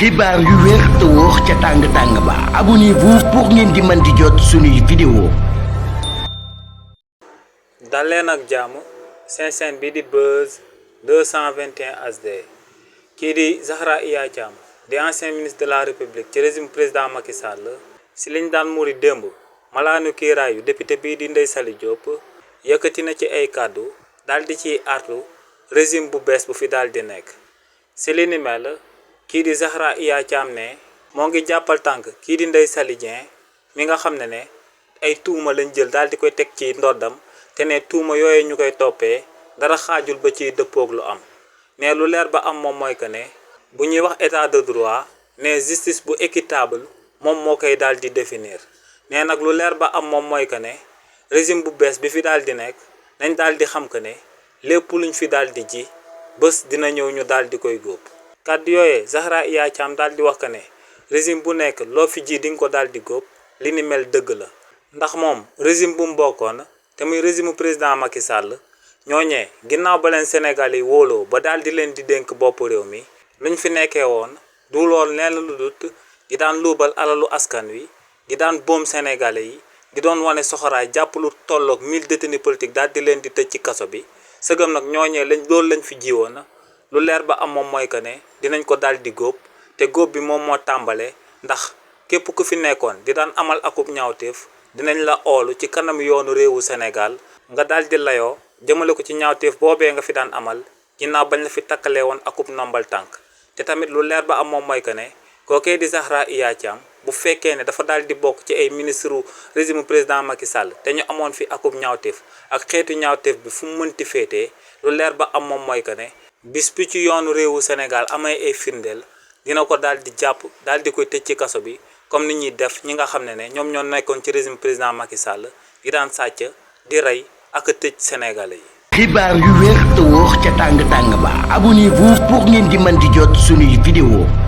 xibaar yu wér te wóor ca tàng ba abonnez-vous pour ngeen di mën di jot suñuy vidéo. dal leen ak jàmm seen chaîne bi di Buzz 221 HD kii di Zahra Iyane Thiam di ancien ministre de la République ci régime président Macky Sall si liñ daan muri démb malaanu kiiraayu député bii di Ndeye Saly Diop yëkkati na ci ay kàddu daal di ciy artu régime bu bees bu fi daal di nekk si li ni mel kii di Zahra Iyane Thiam ne moo ngi jàppal tànk kii di Ndeye Saly Dieng mi nga xam ne ay tuuma lañ jël daal di koy teg ci ndoddam te ne tuuma yooyu ñu koy toppee dara xaajul ba ciy dëppoog lu am ne lu leer ba am moom mooy que ne bu ñuy wax état de droit ne justice bu équitable moom moo koy daal di définir ne nag lu leer ba am moom mooy que ne régime bu bees bi fi daal di nekk nañ daal di xam que ne lépp luñ fi daal di ji bés dina ñëw ñu daal di koy góob kàddu yooyee Zahra Iyane Thiam daal di wax que ne régime bu nekk loo fi ji di nga ko daal di góob li ni mel dëgg la ndax moom régime bu mu bokkoon te muy régime président Macky Sall ñooñee ginnaaw ba leen Sénégal yi wóoloo ba daal di leen di dénk bopp réew mi luñ fi nekkee woon du lool neen lu dut di daan luubal alalu askan wi di daan boom sénégalais yi di doon wane soxoraay jàpp lu tolloog 1000 détenus politiques daal di leen di tëj ci kaso bi sëgam nag ñooñee loolu lañ fi jiwoon lu leer ba am moom mooy que ne dinañ ko daal di góob te góob bi moom moo tàmbale ndax képp ku fi nekkoon di daan amal akub ñaawteef dinañ la oolu ci kanam yoonu réewu Sénégal nga daal di layoo jëmale ko ci ñaawteef boobee nga fi daan amal ginnaaw bañ la fi takkalee woon akub nombal tànk te tamit lu leer ba am moom mooy que ne kookee di Zahra Iyane Thiam bu fekkee ne dafa daal di bokk ci ay ministre régime président Macky Sall te ñu amoon fi akub ñaawteef ak xeetu ñaawteef bi fu mu mënti féetee lu leer ba am moom mooy que ne bis bi ci yoonu réewu Sénégal amay ay firndeel dina ko daal di jàpp daal di koy tëj ci kaso bi comme ni ñuy def ñi nga xam ne ñoom ñoo nekkoon ci régime président Macky Sall di daan sàcc di rey ak tëj sénégalais yi. xibaar yu wér te wóor ca tàng ba abonnez-vous pour ngeen di mën di jot suñuy vidéo.